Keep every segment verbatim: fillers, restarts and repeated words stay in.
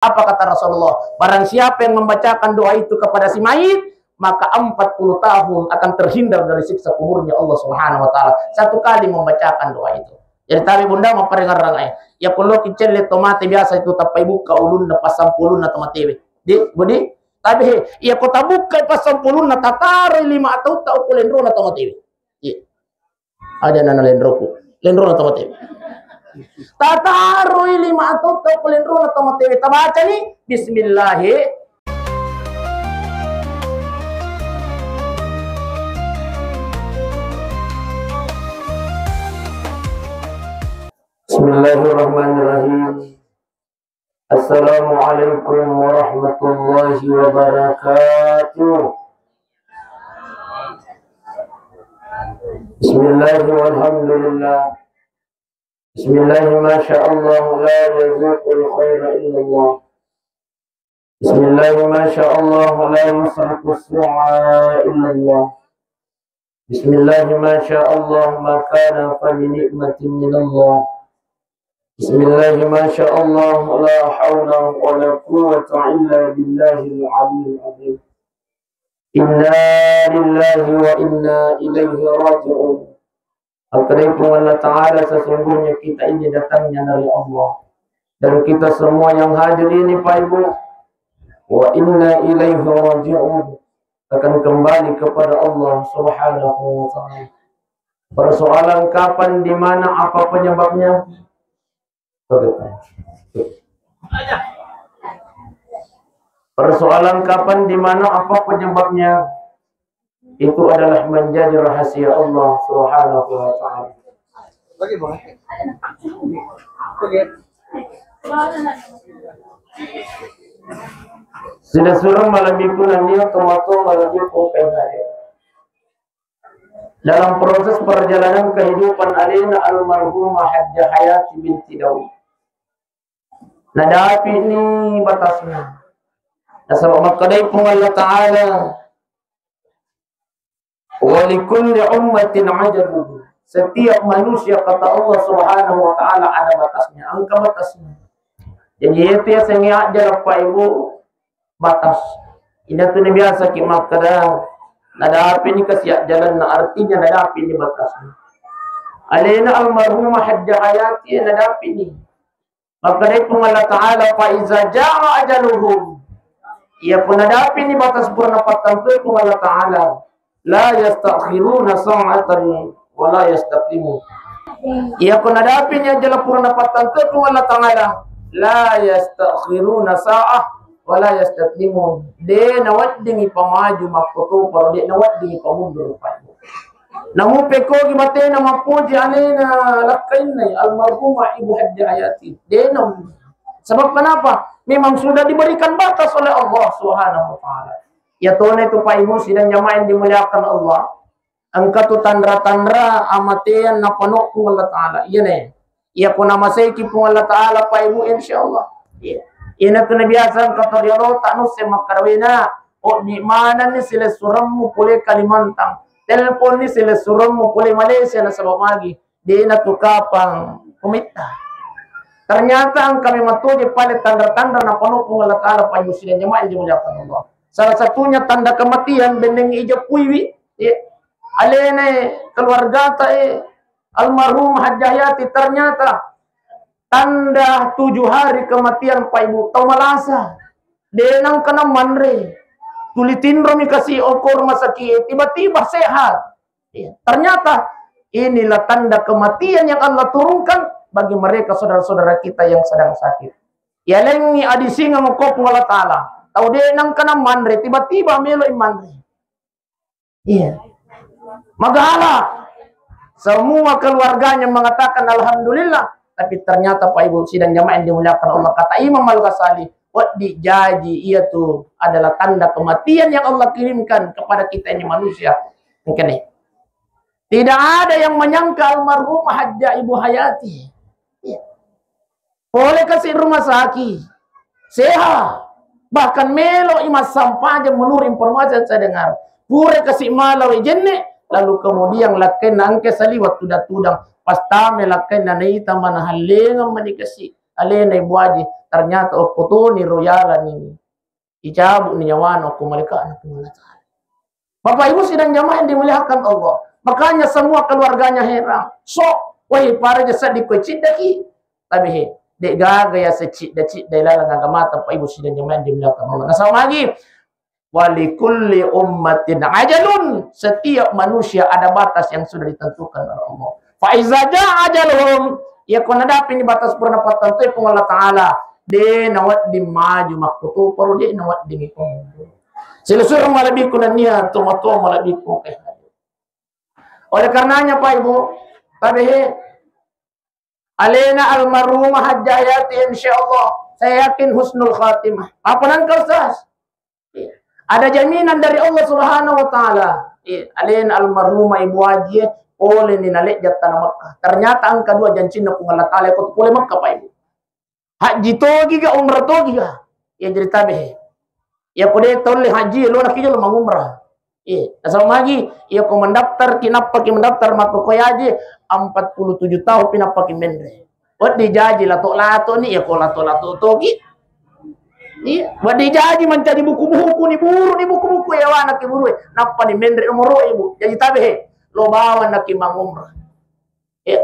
Apa kata Rasulullah? Barang siapa yang membacakan doa itu kepada si mayit, maka empat puluh tahun akan terhindar dari siksa kuburnya Allah Subhanahu wa Ta'ala. Satu kali membacakan doa itu. Jadi, tabe bunda, mapparengerrang, eh. Ya, kalau kicelle to mate biasa itu tappai buka ulunna, passampulunna to matewe. Di, budi, tabe, ya, ko tabuka passampulunna, tataroi lima atau tau ko lenrona to matewe. Iya. Ada nana lenroku. Lenrona to matewe. Tataroi lima atau tau ko lenrona to matewe. Tabacani, bismillahi. Bismillahirrahmanirrahim. Assalamualaikum warahmatullahi wabarakatuh. Bismillah walhamdulillah. Bismillah, masya Allah, la yazuqul khaira illallah. Bismillah, masya Allah, la yusrifu su'a illallah. Bismillah, masya Allah, ma kana fa bi ni'matin minallah. Bismillah, masya Allah, la haula wa la quwwata illa billahil aliyyil azim. Inna lillahi wa inna ilaihi raji'un. Makkedai Puang Allah Ta'ala, sesungguhnya kita ini datangnya dari Allah. Dan kita semua yang hadir ini, Pak Ibu, wa inna ilaihi raji'un, akan kembali kepada Allah Subhanahu wa Ta'ala. Persoalan kapan, di mana, apa penyebabnya? Persoalan kapan, di mana, apa penyebabnya, itu adalah menjadi rahasia Allah Subhanahu wa Ta'ala. Silessureng malebbiku nennia tomatoa malebbiku K H R. Dalam proses perjalanan kehidupan alena almarhumah Hajjah Hayati binti Daud, nadapi'ni batasna. Nasaba makkedai Puang Allah Ta'ala, "Wa likulli ummatin ajalun." Setiap manusia, kata Allah Subhanahu wa Ta'ala, ada batasnya, engka batasnya. Jadi, itu yasengnge ajjala, Pak Ibu, batas. Inatu na biasa ki makkeda, nadapi ni kasi ajjalanna, artinya nadapi ni batasna. Alena almarhumah Hajjah Hayati nadapi ni. Makkedai Puang Allah Ta'ala, "Fa iza jaa ajaluhum." Iya ko nadapi ni batas purana pattantue Puang Allah Ta'ala, "La yastakhiruna sa'atan wa la yastaqdimun." Iya ko nadapi ni ajjala purana pattantue Puang Allah Ta'ala, "La yastakhiruna sa'ah wa la yastaqdimun." De naweddingi pamaju makkotoparo, de naweddingi pamundur. Namupe kogi batena mappoji alena lakkainna almarhumah Ibu Hajjah Hayati. Dena. Sebab kenapa? Memang sudah diberikan batas oleh Allah Subhanahu wa Ta'ala. Ya tona itu, Pak Ibu, sidang jamaah yang dimuliakan Allah. Engka tu tanra-tanra amatean napanokku Allah Ta'ala. Iya ne. Iya ko namaseiki Puang Allah Ta'ala, Pak Ibu, insyaallah. Iya. Ina tu nabiasa engka to riolo tak nusse makkadawena. Oh, di mana ni silessuremmu pole Kalimantan? Telepon ni silessuremmu pole Malaysia nasaba magi. Dena tu kapang pemitta. Ternyata engka memang toje pale tanra-tanra napanokku Allah Ta'ala, Pak Ibu sidang jamaah yang dimuliakan Allah. Salah satunya tanda kematian benneng ija puiwi. Iya. Alena keluargata, eh, almarhum Hajjah Hayati, ternyata tanda tujuh hari kematian, Pak Ibu, tau malasa. Denang kena manre. Tuli tinromi kasi okor masaki, tiba-tiba sehat. Iya. Ternyata inilah tanda kematian yang Allah turunkan bagi mereka saudara-saudara kita yang sedang sakit. Yalengi adisingeng ko Puang Allah Ta'ala. Tau denang kena manre, tiba-tiba meloi manre. Iya. Magala. Semua keluarganya mengatakan alhamdulillah. Tapi ternyata, Pak Ibu sidang jamaah yang dimuliakan Allah, kata Imam Al-Ghazali, "Waddi jaji, iya tu adalah tanda kematian yang Allah kirimkan kepada kita ini manusia." Engkene. Tidak ada yang menyangka almarhumah Hajjah Ibu Hayati. Iya. Pole kasi rumah sakit, sehat. Bahkan melo i massampajang menurut informasi yang saya dengar. Pura kasi malawe jenne, lalu kemudian lakkainna engke saliwat tudang-tudang. Pas tame lakkainna naita manahallengeng mani kasi. alena Ibu Haji, ternyata okko toni ro yalani. Dicabut ni nyawana okko malaikatna Puang Allah Ta'ala. Bapak Ibu sidang jamaah yang dimuliakan Allah. Makanya semua keluarganya heran. So, wahai para jasa di kue cidaki. Tapi he, dek gaga ya secidda-cidda ilalang agamata Bapak Ibu sidang jamaah yang dimuliakan Allah. Nasaba magi, walikulli ummatin ajalun. Setiap manusia ada batas yang sudah ditentukan oleh Allah. Fa iza jaa ajaluhum, iya ko nadapi ni batas purana pattentue Puang Allah Ta'ala, de nawedding maju makkutoparo, de nawedding ikombo. Silusur malebbiku nennia tomatoa malebbiku. Oleh karenanya Pak Ibu, tabehe, alena almarhumah Hajjah Hayati, insya Allah saya yakin husnul khatimah. Apa nangka Ustaz? Iya. Ada jaminan dari Allah Subhanahu wa Ta'ala. Iya. Alena almarhumah Ibu Haji, pole ni nalejja tana Mekah. Ternyata engka dua jancinna Puang Allah Ta'ala, ko pole Mekah Pak Ibu. Haji togi ga, umrah togi ga? Iya, jadi tabe he. Iya, ko de tolle haji, lo naki jolo mangumrah. Iya, nasaba magi, iya ko mendaftar ki, nappa ki mendaftar makko ko haji, empat puluh tujuh tahun pi nappa ki menre. Wedding jaji lato-lato ni, iya ko lato-lato togi. Iya, wedding jaji mancaji buku-buku ni, buru ni buku-buku, iya wana ki buru, nappa ni menre nomoro Ibu. Jadi tabe he, lo bawa naki mangumrah. Ya.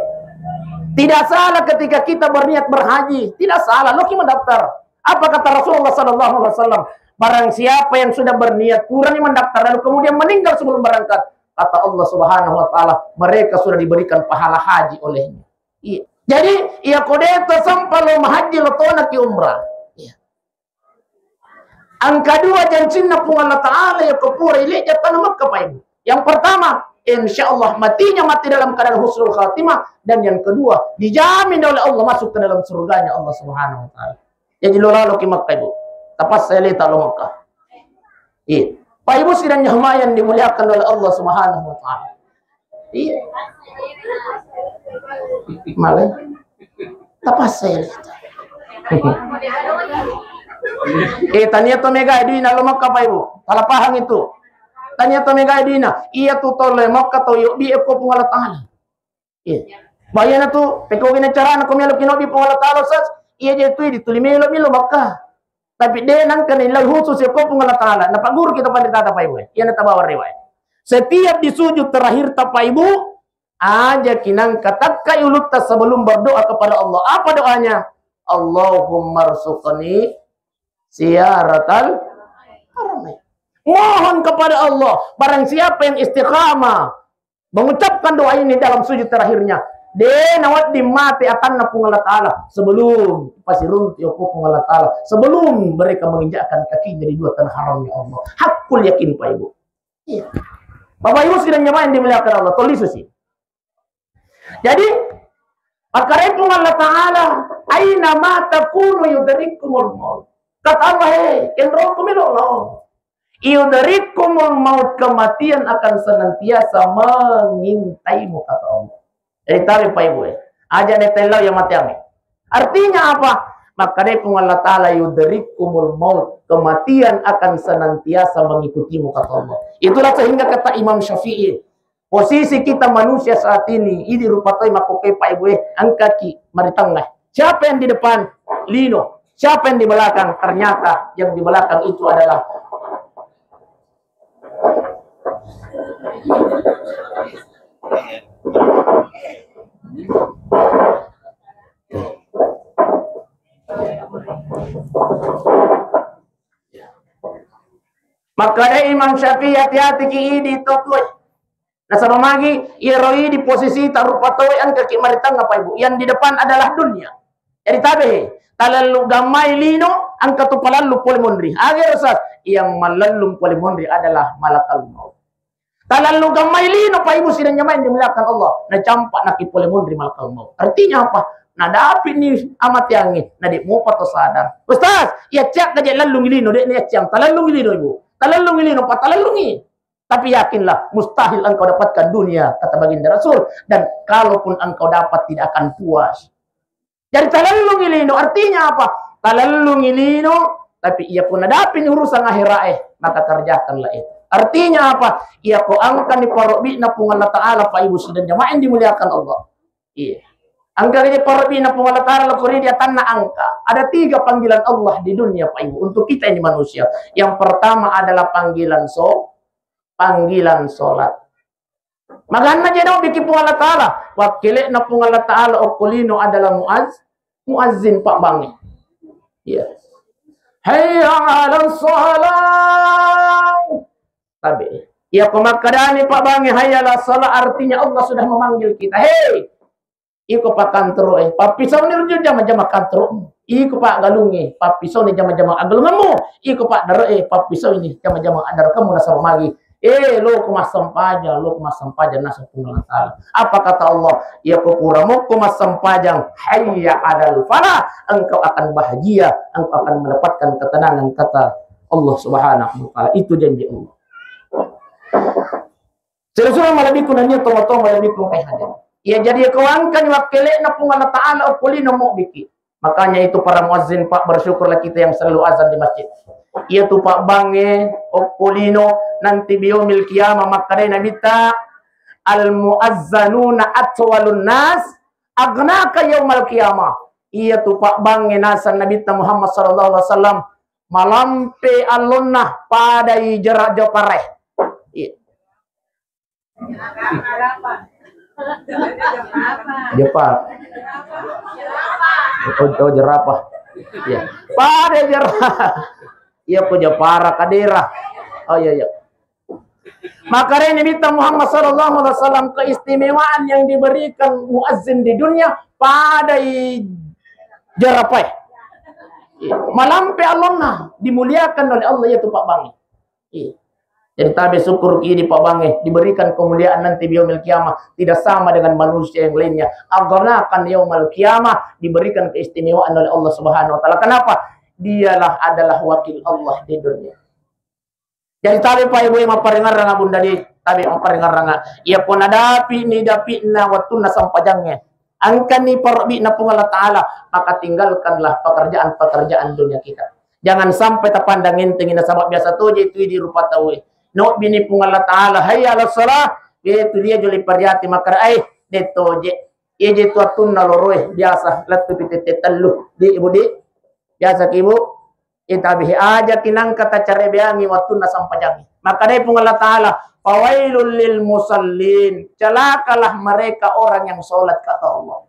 Tidak salah ketika kita berniat berhaji, tidak salah. Lo ki mendaftar. Apa kata Rasulullah sallallahu alaihi wasallam? Barang siapa yang sudah berniat, purani mendaftar, lalu kemudian meninggal sebelum berangkat, kata Allah Subhanahu wa Ta'ala, mereka sudah diberikan pahala haji olehnya. Iya. Jadi, iya ko de to sampa lo mahaji, lo tona ki umrah. Iya. Engka dua jancinna Puang Allah Ta'ala iya ko pura ilejja tana Mekah Pak Ibu. Yang pertama, insya Allah matinya mati dalam keadaan husnul khatimah, dan yang kedua, dijamin oleh Allah masuk ke dalam surganya Allah Subhanahu wa Ta'ala. Jadi lo lalo ki Mekah Ibu. Tapassa leta lo Mekah. Iya. Pak Ibu sidang jamaah yang dimuliakan oleh Allah Subhanahu wa Ta'ala. Iya. Male. Tapassa ya. Eh, tania to mega duina lo Mekah Pak Ibu. Salah paham itu. Tania to mega duina. Iya tu to lo Mekah to yobbi e ko Puang Allah Ta'ala. Iya. Bayana tu, pekko gina carana ko melo ki nobbi Puang Allah Ta'ala, Ustaz. Iya je tu dituli melo melo Mekah. Tapi de nangka nilai khusus ya ko Puang Allah Ta'ala. Napagguru kita panritata Pak Ibu. Iya natabawa riwayat. Setiap di sujud terakhir ta Pak Ibu, aja ki nangka takkai ulutta sebelum berdoa kepada Allah. Apa doanya? Allahumma rzuqni ziyaratal haramain. Mohon kepada Allah, barang siapa yang istiqamah mengucapkan doa ini dalam sujud terakhirnya, de nawedding mate atanna Puang Allah Ta'ala sebelum pasiruntu okko Puang Allah Ta'ala, sebelum mereka menginjakkan kakinya di dua tanah haramnya Allah. Hakul yakin Pak Ibu. Iya. Bapak Ibu sidang jamaah yang dimuliakan Allah, toli susi. Jadi, makkedai Puang Allah Ta'ala, "Aina ma takunu yudrikkumul maut." Kata Allah, "He, kenroko melo lao. Yudrikkumul maut, kematian akan senantiasa mengintaimu," kata Allah. Jadi, tabe Pak Ibu, eh. Aja ne tellau ya matiangnge. Artinya apa? Makkedai Puang Allah Ta'ala, "Yudrikkumul maut, kematian akan senantiasa mengikutimu," kata Allah. Itulah sehingga kata Imam Syafi'i, posisi kita manusia saat ini, idi rupa toi makkokkoe Pak Ibu, eh, engkaki maritengah. Siapa yang di depan? Lino. Siapa yang di belakang? Ternyata yang di belakang itu adalah Makkedai Imam Syafi'i, hati-hati ki idi to tuwe. Nasaba magi, iyaro idi posisi ta rupa tauwe engkaki maritengah Pak Ibu. Yang di depan adalah dunia. Jadi tabe he, talallu gammai lino, engka tu palallu pole monri. Aga ero Ustaz, yang malallung pole monri adalah malakal maut. Talallu gammai lino Pak Ibu sidang jamaah yang dimuliakan Allah, nacampa naki pole monri malakal maut. Artinya apa? Nadapi ni amatiangi, nadek mopa to sadar. Ustaz, iya ciak gaje lallungi lino, dek ni ciang, talallungi lino Ibu. Talallungi lino, pa talallungi. Tapi yakinlah, mustahil engkau dapatkan dunia, kata baginda Rasul. Dan kalaupun engkau dapat, tidak akan puas. Jadi talellungi lino, artinya apa? Talellungi lino, tapi iya pun hadapin urusan akhirat eh, maka kerjakanlah itu. Artinya apa? Iya ko angkani parobbi'na Puang Allah Ta'ala, Pak Ibu sidang jamaah yang dimuliakan Allah. Iya. Engka gaji parobina Puang Allah Ta'ala lokori di atanna engka. Ada tiga panggilan Allah di dunia, Pak Ibu, untuk kita ini manusia. Yang pertama adalah panggilan so, panggilan sholat. Maganna je naobbiki Puang Allah Ta'ala. Wakkele'na Puang Allah Ta'ala okko lino adalah muaz-, muazzin, pabbangnge. Iya. Hayya 'alas shalah. Tabe. Iya, ko makkedani pabbangnge hayya 'alas shalah, artinya Allah sudah memanggil kita. Hei, iko pakantoro e, pappisauni rujuk jama-jama kantoromu. Iko paggalungnge, pappisauni jama-jama aggalungemmu. Iko paddare'e, pappisauni jama-jama addarekemmu nasaba magi. Eh, lo ko massempajang, lo ko massempajang nasaba Puang Allah Ta'ala. Apa kata Allah? Iya, ko pura mokko massempajang, hayya 'alal falah, engkau akan bahagia, engkau akan mendapatkan ketenangan, kata Allah Subhanahu wa Ta'ala. Itu janji Allah. Sura-sura malebbiku nania tomatoa malebbiku engkae hadir. Iya, jadi ko engkani wakkele'na Puang Allah Ta'ala okko lino mobbiki. Makanya itu para muazzin, Pak, bersyukurlah kita yang selalu azan di masjid. Iya tu pabbangnge okko lino nanti biyaumil qiyamah, makkedai Nabitta, "Al muazzanuna atwalun nas aghnaka yaumal qiyamah." Iya tu pabbangnge naseng Nabitta Muhammad sallallahu alaihi wasallam, malampe allonna padai jera-, jopare. Iya. Jepara. Oh, oh, jerapah. Iya. Pada jerapah. Iya, ko jepara kadera. Oh, iya, iya. Maka ini Nabitta Muhammad sallallahu alaihi wasallam, keistimewaan yang diberikan muazzin di dunia pada i-, jerapah. Iya. Malampe allonna dimuliakan oleh Allah, iya tu pabbangnge. Iya. Jadi tabe syukur ki di pabbangnge, diberikan kemuliaan nanti biyaumil qiyamah, tidak sama dengan manusia yang lainnya. Aghnaka yaumal qiyamah, diberikan keistimewaan oleh Allah Subhanahu wa Ta'ala. Kenapa? Dialah adalah wakil Allah di dunia. Jadi tabe Pak Ibu yang mapparengerrang abunda di, tabe mapparengerrang. Iya, ko nadapi ni dapi'na wattunna sampajangnge. Engkani parobbi'na Puang Allah Ta'ala, maka tinggalkanlah pekerjaan-pekerjaan dunia kita. Jangan sampai tapandang entengi nasaba biasa toje tu di rupa tauwe. Nobbini Puang Allah Ta'ala, hayya 'alas shalah, ye tu lia joli pariati makara, eh, de toje. Iya je tu wattunna loroe, biasa lettu pi tette tellu. Di, Ibu, di. Biasa ki, Ibu. Itabihi aja kinangka tacarebeangi wattunna sampajangngi. Makkedai Puang Allah Ta'ala, "Fawailul lil musallin." Celakalah mereka orang yang sholat, kata Allah.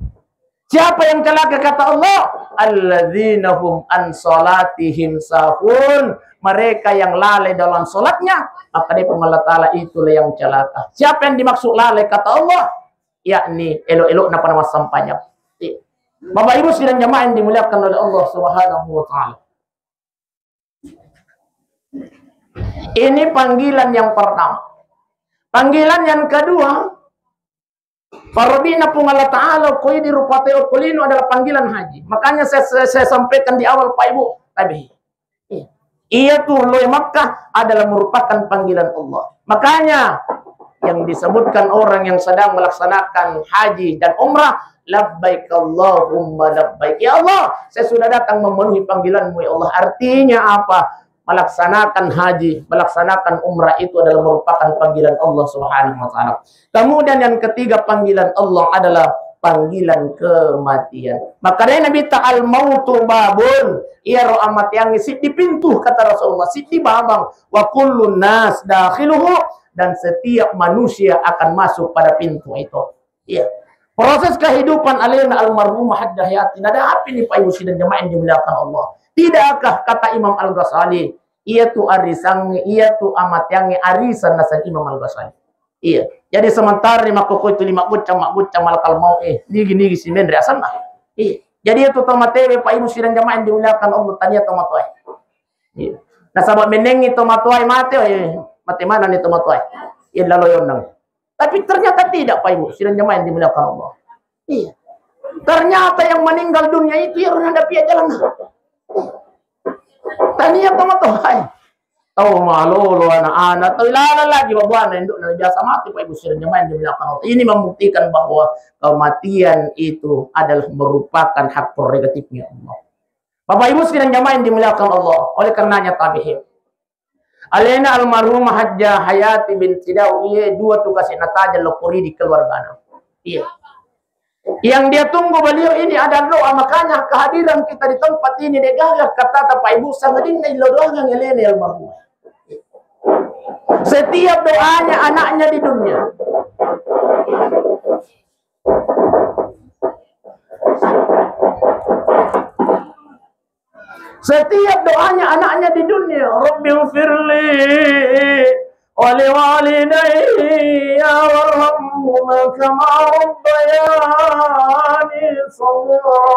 Siapa yang celaka, kata Allah? "Alladzina hum an sholatihim sahun." Mereka yang lalai dalam sholatnya, makkedai Puang Allah Ta'ala, itulah yang celaka. Siapa yang dimaksud lalai, kata Allah? Yakni elo-elo napa namassempajang. Bapak Ibu sidang jamaah yang dimuliakan oleh Allah Subhanahu wa Ta'ala. Ini panggilan yang pertama. Panggilan yang kedua, parobbi'na Puang Allah Ta'ala, koi di rupa teo kolino adalah panggilan haji. Makanya saya, saya, saya sampaikan di awal, Pak Ibu, tadi. Iya. Iya tu, loe Makkah adalah merupakan panggilan Allah. Makanya, yang disebutkan orang yang sedang melaksanakan haji dan umrah, "Labbaik Allahumma labbaik." Ya Allah, saya sudah datang memenuhi panggilanmu, ya Allah. Artinya apa? Melaksanakan haji, melaksanakan umrah itu adalah merupakan panggilan Allah Subhanahu wa Ta'ala. Kemudian yang ketiga, panggilan Allah adalah panggilan kematian. Makanya Nabi ta, "Al mautu babun." Iyaro amateangnge siddi pintu, kata Rasulullah, siddi babang. "Wa kullun nas dakhiluhu," dan setiap manusia akan masuk pada pintu itu. Iya. Proses kehidupan alena almarhumah Hajjah Hayati, nadapi ni Pak Ibu sidang jamaah yang dimuliakan Allah. Tidakkah kata Imam Al-Ghazali, iya tu arisangnge, iya tu amateangnge arisan naseng Imam Al-Ghazali. Iya. Jadi sementara ni makkokoi tuli mabbuccang, mabbuccang malakal maut, eh, nigi-nigi simenre asenna. Iya. Jadi itu tau matewe Pak Ibu sidang jamaah yang dimuliakan Allah, tania tau matoae. Iya. Nasaba mennengngi tau matoae mate, eh, mate maneng ni tau matoae. Iya, lalo yonnang. Tapi ternyata tidak, Pak Ibu sidang jamaah yang dimuliakan Allah. Iya. Ternyata yang meninggal dunia itu ya hadapi ajalan. Tania tau matoae. Tau malolo anak-anak, tau ilalang lagi babuana indukna, biasa mati, Pak Ibu sidang jamaah yang dimuliakan Allah. Ini membuktikan bahwa kematian itu adalah merupakan hak prerogatifnya Allah. Bapak Ibu sidang jamaah yang dimuliakan Allah, oleh karenanya tabihin. Alena almarhumah Hajjah Hayati binti Daud, iya dua tu kasi natajang lokori di keluargana. Iya. Yang dia tunggu beliau ini ada doa, makanya kehadiran kita di tempat ini, de' gaga kata Pak Ibu, sangadinna illo doangang elena almarhum. Setiap doanya anaknya di dunia. Setiap doanya anaknya di dunia, "Rabbighfirli wa liwalidayya warhamhuma kama rabbayani shaghira."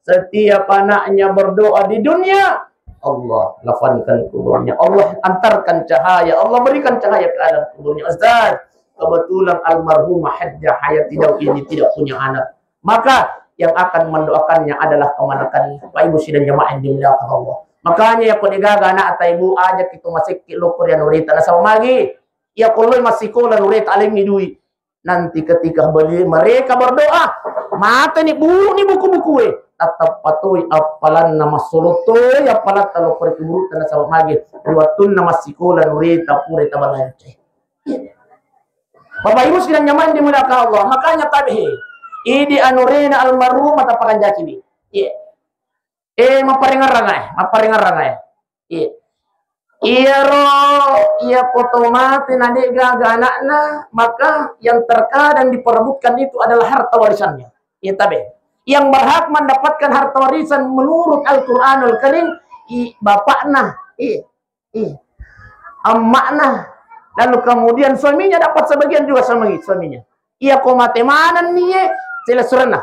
Setiap anaknya berdoa di dunia, "Allah, lapangkan kuburnya. Allah, antarkan cahaya. Allah, berikan cahaya ke alam kuburnya." Ustaz, kebetulan almarhumah Hajjah Hayati Daud ini tidak punya anak. Maka yang akan mendoakannya adalah keponakannya. Pak Ibu sidang jamaah yang dimuliakan Allah. Makanya ya, ko de' gaga anakta Ibu, aja' kita masekke' lokko ri anureta. Nasaba magi, ya, ko loi massikola anureta, alengngi dui. Nanti ketika beli-, mereka berdoa, mateni bu-, ni buku-bukue, tetap patoi appalanna, massolo toi appalatta lokko ri kuburutta. Nasaba magi, ri wettunna massikola anureta pura tabalancai. Bapak Ibu sidang jamaah yang dimuliakan Allah, makanya tabe' he. Idi anurena almarhumah tapakanjaki ni. Iya. Eh, mapparengerrang ae, mapparengerrang ae. Iya. Iyaro, iya ko to mate na de' gaga anakna, maka yang terkadang diperebutkan itu adalah harta warisannya. Iya, tabe'. Yang berhak mendapatkan harta warisan menurut Al-Quranul Karim, i-, bapakna. Iya. Iya. Amma'na. Lalu kemudian suaminya dapat sebagian juga sama suaminya. Iya, ko mate manenni, iya, silessurenna.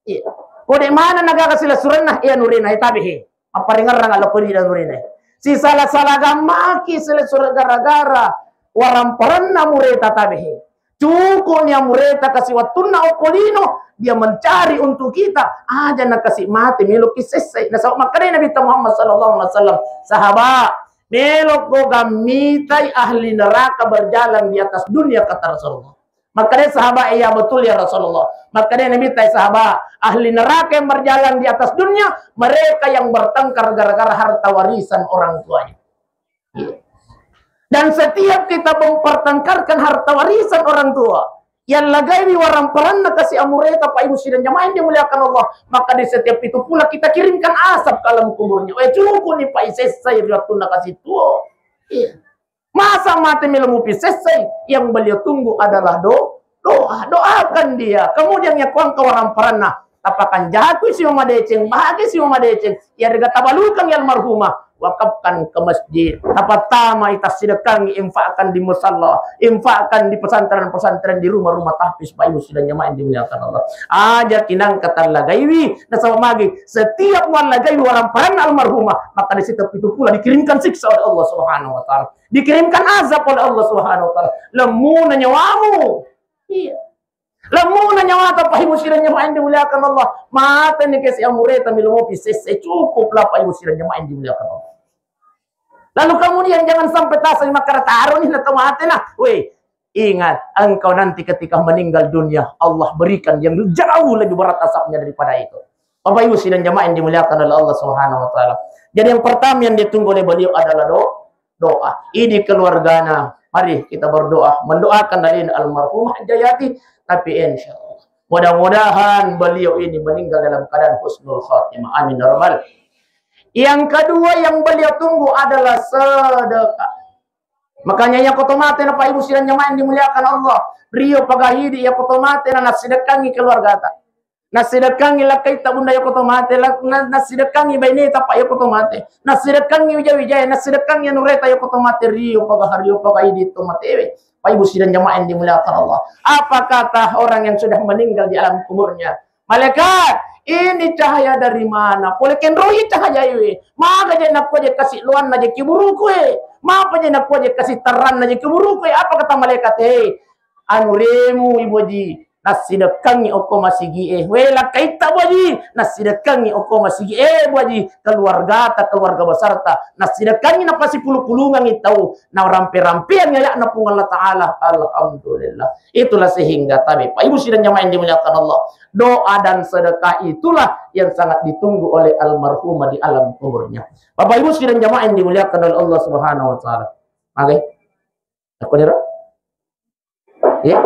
Iya. Ko de' maneng na gaga silessurenna, iya, anurena, iya, tabe' he. Mapparengerrang lokko ri anurena. Sisala-sala gammaki silessure gara-gara waramparanna amureta, tabe' he. Cukup ni amureta kasi' wettunna okko lino, dia mencari untuk kita, aja' na kasi' mate, meloki sessai. Nasaba makkedai Nabitta Muhammad sallallahu alaihi wasallam, "Sahaba, melokko gammitai ahli neraka berjalan di atas dunia," kata Rasulullah. Makkedai sahaba, "Iya betul ya Rasulullah." Makkedai Nabitta, "Sahaba, ahli neraka yang berjalan di atas dunia, mereka yang bertengkar gara-gara harta warisan orang tuanya." Iya. Dan setiap kita mempertengkarkan harta warisan orang tua, yang lagaiwi waramparanna kasi' amureta, Pak Ibu sidang jamaah yang dimuliakan Allah, maka di setiap itu pula kita kirimkan azab ke alam kuburnya. Eh, cukup ni, Pak, isessai ri wettunna kasi' tuo. Iya. Masa mate melo mupi sessai, yang beliau tunggu adalah do-, doa. Doakan dia. Kemudian ya kuang ke waramparanna. Tapakanjaki si mama deceng, bagi si mama deceng. Iyarega tabalukang ya almarhumah, wakafkan ke masjid. Tapattama ita sidekkangi, infakkan di musalla, infakkan di pesantren-pesantren, di rumah-rumah tahfiz, Pak Ibu sidang jamaah yang dimuliakan Allah. Aja' kinangka tallagaiwi, nasaba magi setiap muallagaiwi waramparanna almarhumah, maka di situ itu pula dikirimkan siksa oleh Allah Subhanahu wa Ta'ala. Dikirimkan azab oleh Allah Subhanahu wa Ta'ala. Lemmuna nyawamu. Iya. Lemmuna nyawata, Pak Ibu sidang jamaah yang dimuliakan Allah. Mateni kasi' amureta, melo mupi sessai, cukuplah, Pak Ibu sidang jamaah yang dimuliakan Allah. Lalu kemudian jangan sampai taseng makkeda, "Taroni na to mate na." Weh, ingat, engkau nanti ketika meninggal dunia, Allah berikan yang jauh lebih berat azabnya daripada itu. Bapak Ibu sidang jamaah yang dimuliakan oleh Allah Subhanahu wa Ta'ala. Jadi yang pertama yang ditunggu oleh beliau adalah do-, doa. Ini keluargana, mari kita berdoa, mendoakan dari almarhumah Hajjah Hayati. Tapi insya Allah, mudah-mudahan beliau ini meninggal dalam keadaan husnul khatimah. Amin ya rabbal. Yang kedua yang beliau tunggu adalah sedekah. Makanya iya ko to mate na, Pak Ibu sidang jamaah yang dimuliakan Allah, rio pagahidi iya ko to mate na, nassidekkangi keluargata. Nassidekkangi lakkaitta bunda iya ko to mate, la-, na-, nassidekkangi baineta, Pak, iya ko to mate. Nassidekkangi wija-wijae, nassidekkangi anureta iya ko to mate, rio paga-, rio pagahidi to matewe. Pak Ibu sidang jamaah yang dimuliakan Allah. Apa kata orang yang sudah meninggal di alam kuburnya? "Malaikat, ini cahaya dari mana? Pole kenroi cahaya iwe. Maga je nakko je kasi' loanna je kuburuku e? Mapa je nakko je kasi' terranna je kuburuku e?" Apa kata malaikat? "Hei, anuremu Ibu Haji, nassidekkangi okko masigi'e. We, lakkaitta Bu Haji, nassidekkangi okko masigi'e Bu Haji, keluargata, keluarga besarta, nassidekkangi napasipulu-pulungangi tau, narampe-rampeangi aya'na Puang Allah Ta'ala." Alhamdulillah. Itulah sehingga tabe, Pak Ibu sidang jamaah yang dimuliakan Allah, doa dan sedekah itulah yang sangat ditunggu oleh almarhumah di alam kuburnya. Bapak Ibu sidang jamaah yang dimuliakan oleh Allah Subhanahu wa Ta'ala. Oke. Aku nira? Iya?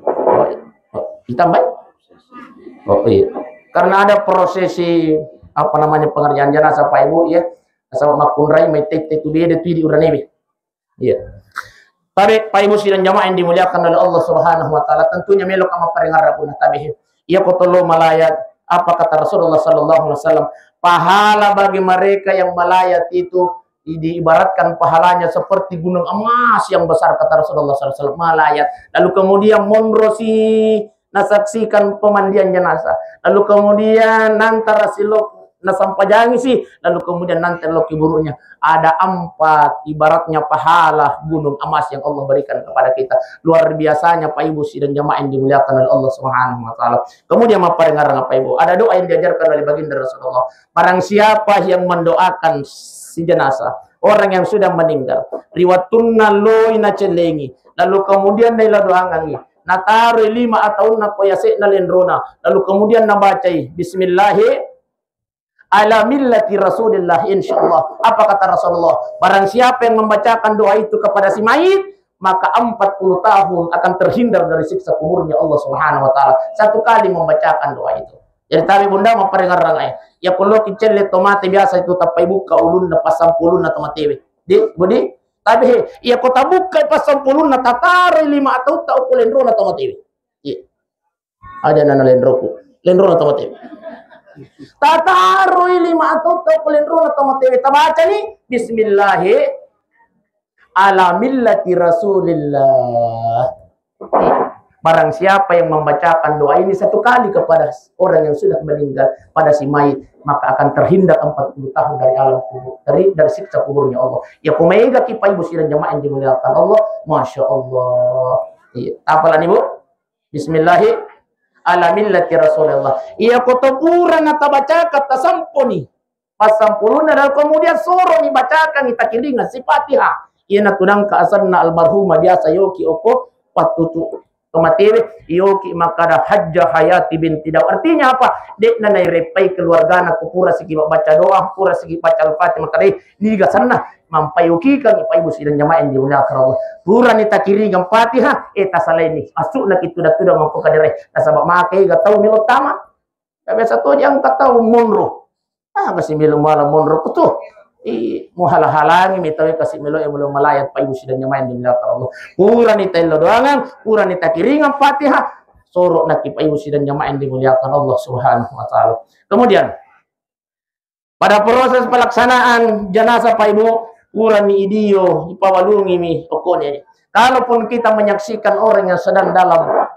Oh, oh, ditambahi? Oh, iya. Karena ada prosesi, apa namanya, pengerjaan jenazah, Pak Ibu, ya. Nasaba makkunrai mai tette tu beda tu di uranewe. Iya. Tabe, Pak Ibu sidang jamaah yang dimuliakan oleh Allah Subhanahu wa Ta'ala, tentunya melo ka mapparengarra punna tabe. Iya, ko tolo malayat, apa kata Rasulullah sallallahu alaihi wasallam? Pahala bagi mereka yang melayat itu diibaratkan pahalanya seperti gunung emas yang besar, kata Rasulullah sallallahu alaihi wasallam, malayat. Lalu kemudian monrosi nasaksikan pemandian jenazah. Lalu kemudian nantara silok nasampajangi si, lalu kemudian nanti lo kuburunya. Ada empat ibaratnya pahala gunung emas yang Allah berikan kepada kita. Luar biasanya, Pak Ibu sidang jamaah yang dimuliakan oleh Allah Subhanahu wa Ta'ala. Kemudian mapparengarang, Pak Ibu, ada doa yang diajarkan oleh baginda Rasulullah. Barang siapa yang mendoakan si jenazah, orang yang sudah meninggal, ri wattunna loi nacellengi, lalu kemudian naila doangangi, nataroi lima ataunna ko yase'na lenrona, lalu kemudian nabacai, "Bismillahi ala millati Rasulillah, insyaallah." Apa kata Rasulullah? Barang siapa yang membacakan doa itu kepada si mayit, maka empat puluh tahun akan terhindar dari siksa kuburnya Allah Subhanahu wa Ta'ala. Satu kali membacakan doa itu. Jadi, tabe bunda, mapparengarang, eh. Ya, ko loki celle to mate biasa itu tappai bukka ulunna, passampulunna to matewe. Di, budi? Tabe, he, iya ko tabukka passampulunna, tataroi lima atautta okko lenrona to matewe. Iya. Aja nana lenroku. Lenrona to matewe. Tataroi lima atautta okko lenrona to matewe. Tabacani, "Bismillahi ala millati Rasulillah." Barang siapa yang membacakan doa ini satu kali kepada orang yang sudah meninggal, pada si mayit, maka akan terhindar empat puluh tahun dari alam kubur, dari, dari siksa kuburnya Allah. Ya, ko maega ki, Pak Ibu sidang jamaah yang dimuliakan Allah, Masya Allah. Iya, apalagi, Bu? Bismillahi ala millati Rasulillah. Iya, ko to pura natabacaka tasamponi passampulunna, dan kemudian soro ni bacakan, takiringan si Fatihah. Iyana tunangka asanna almarhumah biasa yoki okko pattutu kematewe, yoki makkada Hajjah Hayati binti Daud. Artinya apa? De'na naireppai keluargana ko pura siki baca doa, pura siki baca Al-Fatihah, makkada, "Eh, niga sanna?" Mampai ukikan, Pak Ibu sidang jamaah yang dimuliakan Allah. Purani takiringan Fatihah, eh, tasalaini. Masukna ki tuda-tuda mangko kadere. Nasaba makai ga tau melo tama. Biasa to jangka tau monro. Ah, kasi melo mala monro kutu. I, muhala-halangi mi tau kasi melo e melo malayat, Pak Ibu sidang jamaah yang dimuliakan Allah. Purani taello doangan, purani takiringan Fatihah. Soro naki, Pak Ibu sidang jamaah yang dimuliakan Allah Subhanahu wa Ta'ala. Kemudian, pada proses pelaksanaan jenazah, Pak Ibu, purani idio, ipawalungi mi okkone. Kalaupun kita menyaksikan orang yang sedang dalam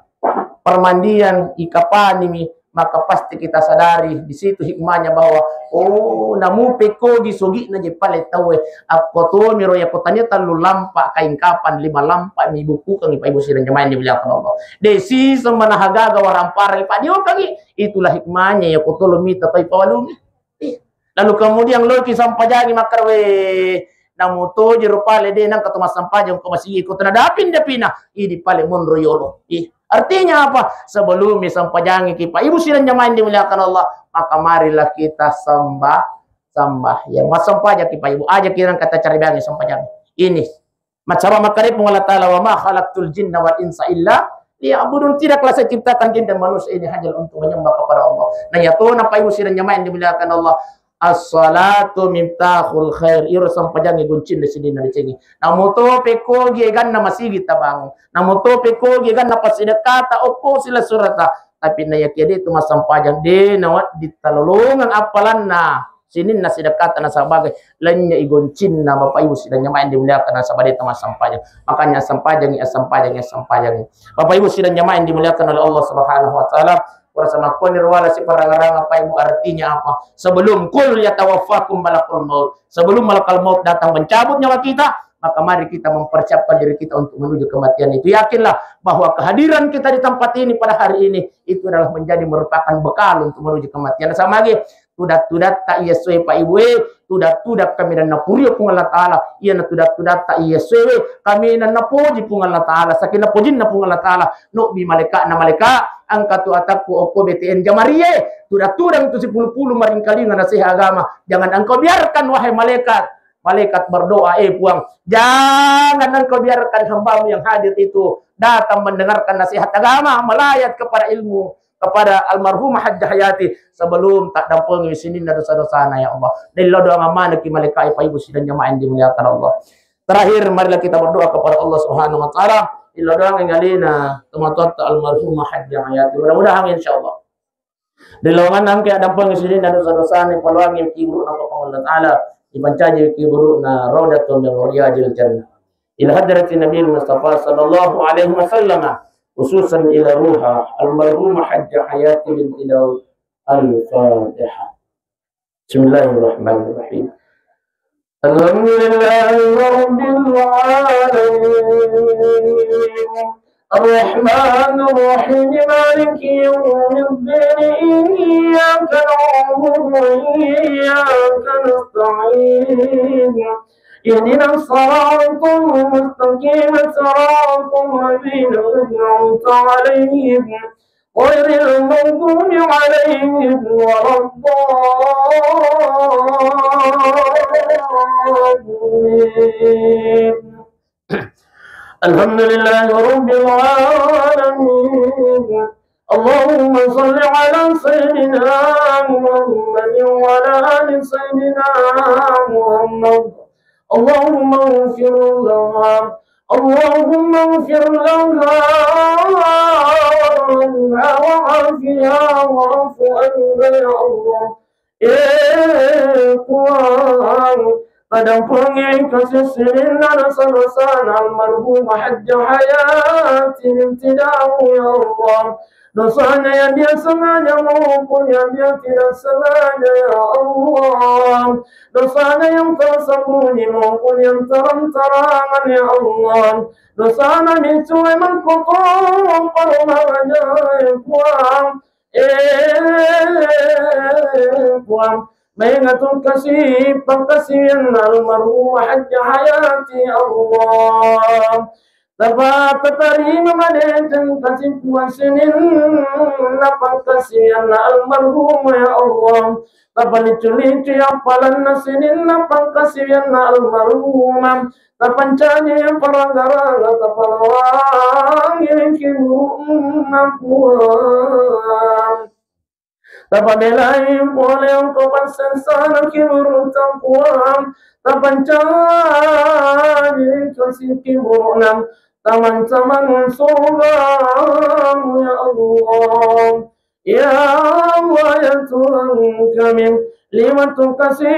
permandian, ikapani mi, maka pasti kita sadari di situ hikmahnya bahwa, oh, namu pekkogi sogi'na je pale tauwe. Akko tomiro ya ko tania tellu lampa kain kapan, lima lampa mi bukukangi, Pak Ibu sidang jamaah yang dimuliakan Allah. Desi semana hagaga waramparang ipadiokangi, itulah hikmahnya ya ko tolo mita toi pawalungi. Iya. Lalu kemudian loki sampajangi makkada, we, namu toji ro pale de nangka to massampajang ko masigi ko tena dapin dapina, idi pale monro yolo. Ih, artinya apa? Sebelum mi sampajangi ki, Pak Ibu sidang jamaah yang dimuliakan Allah, maka marilah kita sembah, sembah. Ya, massampajang ki, Pak Ibu, aja kira kata cari bangi sampajang. Ini Maccapa makkeda Puang Allah Ta'ala, "Wa ma khalaqtul jinna wal insa illa liya'budun." Tidaklah saya ciptakan jin dan manusia ini hanya untuk menyembah kepada Allah. Nah, ya to, Pak Ibu sidang jamaah yang dimuliakan Allah, as-salatu miftahul khair. Iro sampajangi guncinna sininna decengi. Namu to pekkogi eganna masigi tabangun. Namu to pekkogi eganna passidekkata okko silessureta. Tapi na yakiya de tu massampajang, de nawedding talolongeng appalanna. Sininna sidekkata nasaba aga, lennye i goncinna, Bapak Ibu sidang jamaah yang dimuliakan, nasaba de tamassempajang. Makanya assempajangi, assempajangi, assempajangi. Bapak Ibu sidang jamaah yang dimuliakan oleh Allah Subhanahu wa Ta'ala, purasa makkuani ruwala siparanga-ranga, Bapak Ibu, artinya apa? Sebelum, "Qul yatawaffakum malakul maut." Sebelum malakal maut datang mencabut nyawa kita, maka mari kita mempersiapkan diri kita untuk menuju kematian itu. Yakinlah bahwa kehadiran kita di tempat ini pada hari ini itu adalah menjadi merupakan bekal untuk menuju kematian. Sama lagi, tudat-tudatta iya essoe, Pak Ibu e, tudat-tudat kaminang napurio Puang Allah Ta'ala, iyana tudat-tudatta iya essoe we, kaminang napoji Puang Allah Ta'ala, saking napojinna Puang Allah Ta'ala, nobbi malaika'na malaika, engka tu atakku okko B T N Jamarie, tudat-tudang tu sipulu-pulu maringkalinga naseha agama, jangan engkau biarkan, wahai malaikat, malaikat berdoa, "Eh Puang, jangan engkau biarkan hambamu yang hadir itu datang mendengarkan nasihat agama, melayat kepada ilmu." kepada almarhumah Hajjah Hayati sebelum taddampengi sininna dosa-dosana, ya Allah. Dan lao doangang manekki malaika'e, Bapak Ibu sidang jamaah yang dimuliakan Allah. Terakhir, marilah kita berdoa kepada Allah Subhanahu wa Ta'ala. Lao doangang alena tomatoatta almarhumah Hajjah Hayati. Mudah-mudahan, insya Allah, ri lawangenna engka dampeng sininna dosa-dosana, paloangi kiburu'na ko Puang Allah Ta'ala, dipancaji kiburu'na raudatun min riyadil jannah. Ila hadratin Nabi Mustafa sallallahu alaihi wasallam, khususan ila ruha almarhumah Hajjah Hayati binti Daud. Al-Fatihah. Bismillahirrahmanirrahim. Alhamdulillahi rabbil alamin. Arrahmanir rahim. Maliki yaumiddin. Iyyaka na'budu wa iyyaka nasta'in. Ihdinas siratal mustaqim. Siratal ladzina an'amta alaihim ghairil maghdubi alaihim waladdallin. Alhamdulillahi rabbil alamin. Allahumma salli ala sayyidina Muhammadin wa ala ali sayyidina Muhammad. Allahumma ighfir laha. Allahumma ighfir laha warhamha wa'afiha wa'fu anha, ya Allah. Eh, Puang, padampengi kasi sininna dosa-dosana almarhumah Hajjah Hayati binti Daud, ya Allah. Dosana yang dia sengaja maupun yang dia tidak sengaja, ya Allah. Dosana yang tersembunyi maupun yang terang-terangan, ya Allah. Dosana micue mangkoto paromaraja, ya Puang. Eh, Puang, maega tu kasi pangkasiwianna almarhumah Hajjah Hayati, ya Allah. Tapatatarima madeceng kasi Puang sininna pangkasiwianna almarhumah, ya Allah. Tapalincu-lincu appalanna sininna pangkasiwianna almarhumah. Tapancaji paranggarana, tapaloangi kiburu'na, Puang. Tapabelai pole engkau passinsana kiburu'ta, Puang. Tapancaji kasi kiburu'na, taman-taman surgamu, ya Allah. Ya Allah, ya Tuhan kami, liwatu kasi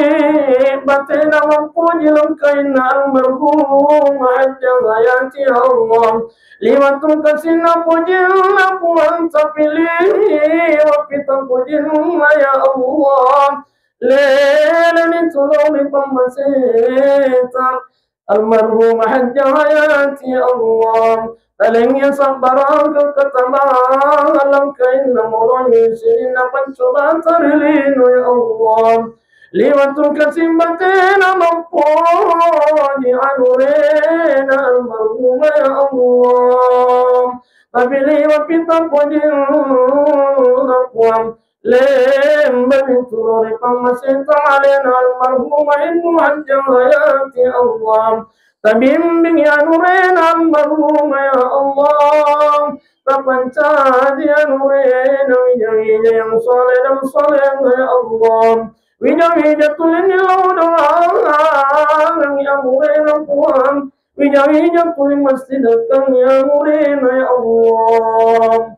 batena mappoji langkainna almarhumah Hajjah Hayati, ya Allah. Liwatu kasinna pojinna Puang, tapi liwa pita pojinna, ya Allah. Leleni tuloni pammaseta almarhumah Hajjah Hayati, ya Allah. Talengngi sabbarang ketabahan langkainna moroni sininna pancobata ri lino, ya Allah. Liwatu kasi batena mappoji anurena almarhumah, ya Allah. Tapi liwa pita pojinna Puang, lembani tulori pammaseta alena almarhumah Ibnu Hajjah Hayati, ya Allah. Tabimbingi anurena almarhumah, ya Allah. Tapancaji anurena wija-wija yang soleh dan solehah, ya Allah. Wija-wija tuli lao doangang anurena, Puang. Wija-wija tuli massidekang anurena, ya Allah.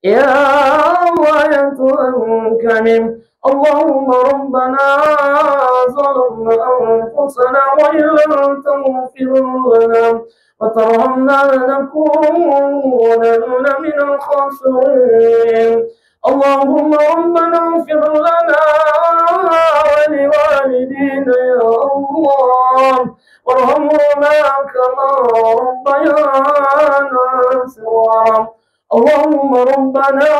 Ya Allah, ya Tuhan kami. Allahumma rabbana zalamna anfusana wa illam taghfir lana wa tarhamna lanakunanna minal khasirin. Allahumma rabbana ighfir lana wa liwalidina, ya Allah. Warhamhuma kama rabbayana shighara. اللهم ربنا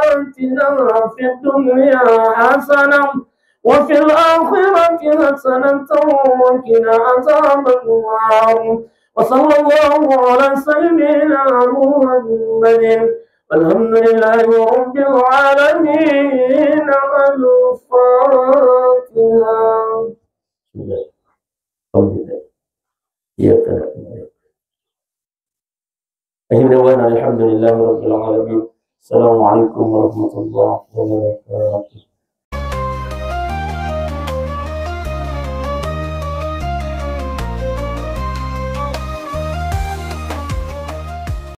آتنا في الدنيا حسنة وفي الآخرة حسنة وقنا عذاب النار. وصلى الله على سيدنا محمد والحمد لله رب العالمين. الفاتحة. بسم الله. الحمد لله. إياك نعبد وإياك Akhir da'wana alhamdulillahi rabbil alamin. Assalamualaikum warahmatullahi wabarakatuh.